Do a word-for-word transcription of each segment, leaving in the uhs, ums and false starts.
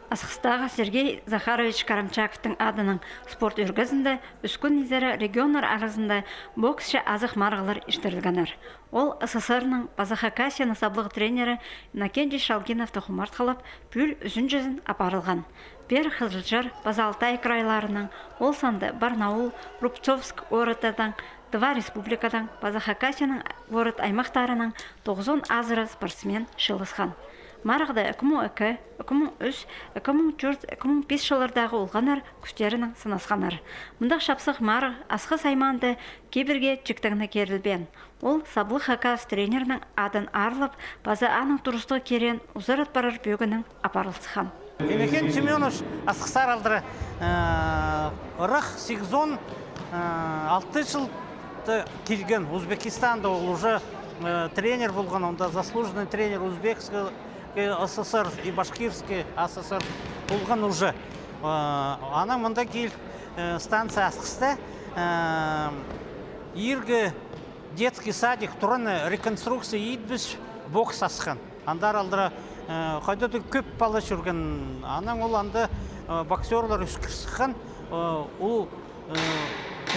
Асхыстағы Сергей Захарович Карамчаковтың адынаң спорт ӧргезінде ӱс кӱн изере регионнар аразында боксча азых марығлар иртірілгеннер. Ол СССР-ның паза Хакасияның саблығ тренері Иннокентий Шалгиновты хумартхылап, пӱӱл ӱзінҷізін апарылған. Пеер Хызылчар паза Алтай крайларының, ол санда Барнаул, Рубцовск городтардаң, Тыва Республикадаң паза Хакасияның город-аймахтарынаң тоғызон азыра спортсмен чыылысхан. Марығда ікі муң ікі, ікі муң ӱс, ікі муң тӧрт, ікі муң пис чыллардағы олғаннар кӱстерінең сынасханнар. Мындағ чапсых марығ Асхыс аймаанда кибірге чиктең не кирілбеен. Ол саблығ хакас тренернің адын аарлап, паза аның турыстығ киреен узарат парар пӧгінең апарылысхан. Иннокентий Семёнович Асхыстар алдыра, э, ырах сигізон, э, алты чылда килген. Узбекистанда ол уже, э, тренер полған, онда заслуженный тренер Узбекского ССР и Башкирский АССР полған уже. Э, анаң мында кил, э, станция Асхыста, э, иргі детский садик тураны реконструкция идібіс, бокс асхан. Андар алдыра, э, хайда-да кӧп пала чӧрген. Анаң ол анда, э, боксёрлар ӧскір сыххан, э, ол, э,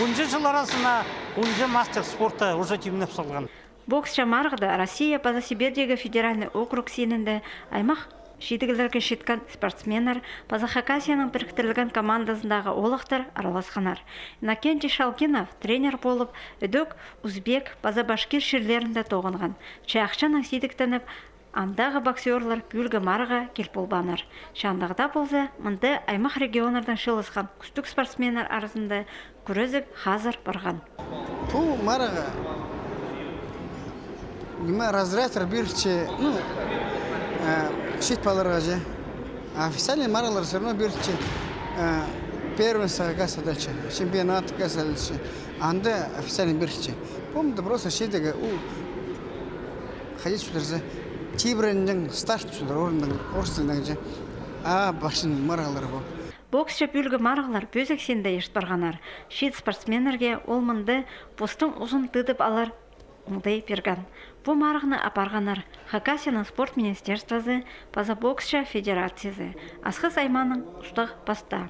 унҷы чыл аразына унҷы мастер спорта уже тимнеп салған. Боксча марығда Россия паза Сибирьдегі федеральный округ синінде аймах чидіглерге читкен спортсменнер паза Хакасияның піріктірілген командазындағы оолахтар араласханнар. Иннокентий Шалгинов тренер полып, ідӧк узбек паза башкир чирлерінде тоғынған. Чахчанаң сидіктеніп, андағы боксёрлар пӱӱлгі марығға кил полбааннар. Че андағ даа полза, мында аймах регионнардаң чыылысхан кӱстіг спортсменнер аразында кӱрезіг хазыр парған. Пу марығ, ниме, разрядтар пирче, ну, э, чит паларға че. А официальный марығлар всё равно пирче, э, первенство каса дальше, чемпионат каса дальше. Анда официальный пирче. Помню, просто читіге, у, хайди чудырза, тибіреннең старт чудыр, орынның, орыс тілінең че. А, башын марығлар пу. Боксча пӱӱлгі марығлар пӧзік синде ирт парғаннар. Чиит спортсменнерге ол мында постың узын тыдып алар оңдай пирген. Пу марығны апарғаннар Хакасияның спорт министерствозы паза боксча федерациязы, Асхыс аймааның устағ пастаа.